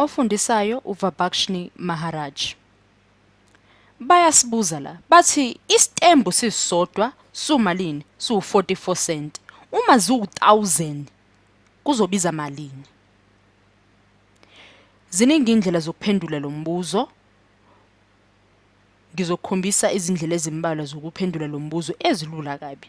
Ofundisayo uVabakshni Maharaj. Bayasibuza la, bathi isitembu sisodwa siwumalini? Siwu-44 cent. Uma ziwu-1000 kuzobiza malini? Ziningi indlela zokuphendula lo mbuzo. Ngizokukhombisa izindlela ezimbalwa zokuphendula lo mbuzo ezilula kabi.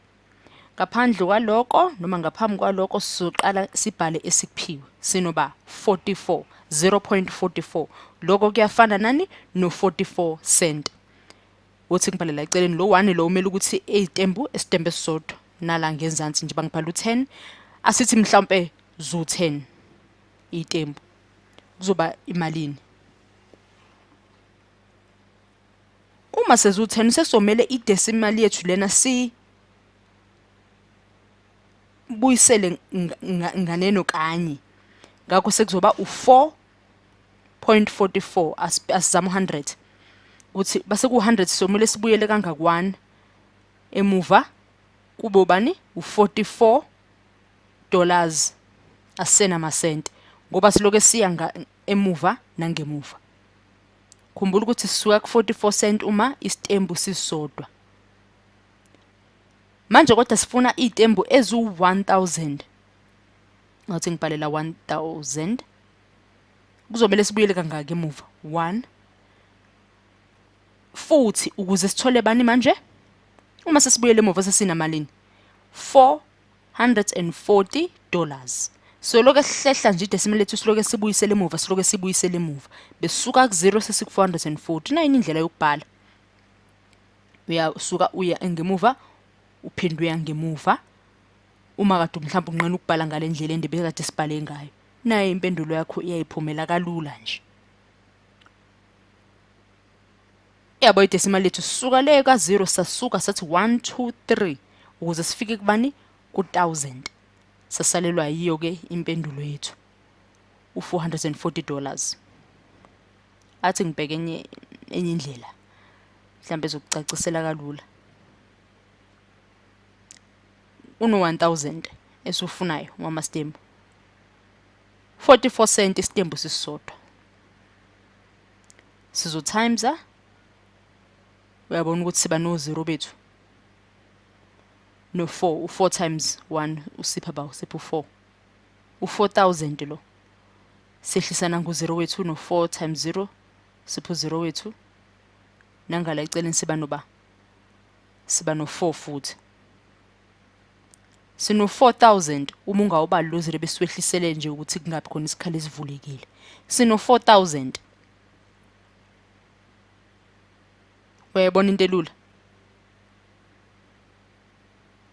Ngaphandle kwaloko noma ngaphambi kwaloko sizoqala sibhale esikuphiwe sinoba 44 0.44 lokho kuyafana nani no 44 cent. Uthi ngibhale la eceleni lo 1 lo umele ukuthi eyitembu esitembu esisodwa nala ngenzansi nje bangibhala u10 asithi mhlawumpe zu 10 itembu kuzoba imalini. Uma seziwu-10 sesomele i-decimal yethu lena si buyisele nganeno kanye ngakho sekuzoba u-4.44 asizama u-100 ukuthi base ku-100 somele sibuyele kangaka-1 emuva kube ubani u-44 dollars asisenamasente ngoba siloke siya emuva nangemuva. Khumbula ukuthi sisuka ku-44 cent uma isitembu sisodwa. Manje kodwa sifuna izitembu eziwu-1000. Ngathi ngibhalela 1000. Kuzomele sibuyele kangaki emuva? 1 futhi ukuze sithole bani manje? Uma sesibuyele emuva sesinamalini? 4 140 dollars. Soloke sihlehla nje idecimal lethu siloke sibuyisele emuva siloke sibuyisele emuva. Besuka ku-0 sesiku-440. Nayi indlela yokubhala. Uyasuka uya ngemuva uphinde uya ngemuva. Uma kade mhlawumbe unqena ukubhala ngale ndlela ende bekade sibhale ngayo. Nayi impendulo yakho iyayiphumela kalula nje. Yabo idecimal lethu sisuka le ka-0 sasuka sathi 1 2 3 ukuze sifike kubani ku-1000 sasalelwa yiyo ke impendulo yethu u-440 dollars. Athi ngibheke enye enye indlela mhlawumbe ezokucacisela kalula. Uno-1000 esiwufunayo wamastembu 44 cent isitembu sisodwa sizotimesa uyabona ukuthi siba no-zero bethu no-4 u-4 times 1 usipha ba usipha u-4 u-4000 lo sehlisa nangu-0 wethu no-4 times 0 sipha u-0 wethu nangala eceleni siba noba siba no-4 futhi Sino-4000 uma ungawubali lo zero besiwehlisele nje ukuthi kungabi khona isikhala esivulekile. Sino-4000. Uyayibona into elula?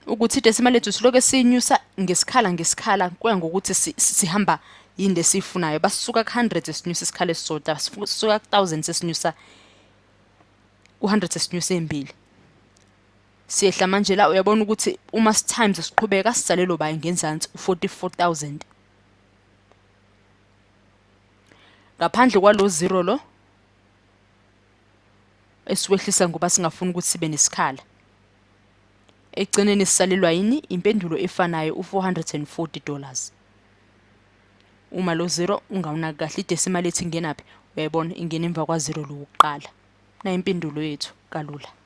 Ukuthi idecimal lethu siloke sinyusa ngesikhala ngesikhala kuya ngokuthi sihamba yini lesiyifunayo. Basuka ku-100 sinyusa isikhala esisodwa, sisuka ku-1000 sesinyusa ku-100 sesinyusa embili. Siyehla manje la uyabona ukuthi uma sitimes siqhubeka sizalelo bayi ngenzansi u-44000. Ngaphandle kwalo zero lo esiwehlisa ngoba singafuni ukuthi sibe nesikhala. Ekugcineni sisalelwa yini? Impendulo efanayo u-440 dollars. Uma lo zero ungawunaki kahle idecimal ethi ingenaphi uyayibona ingena emva kwa zero lo wokuqala. Nayi impendulo yethu kalula.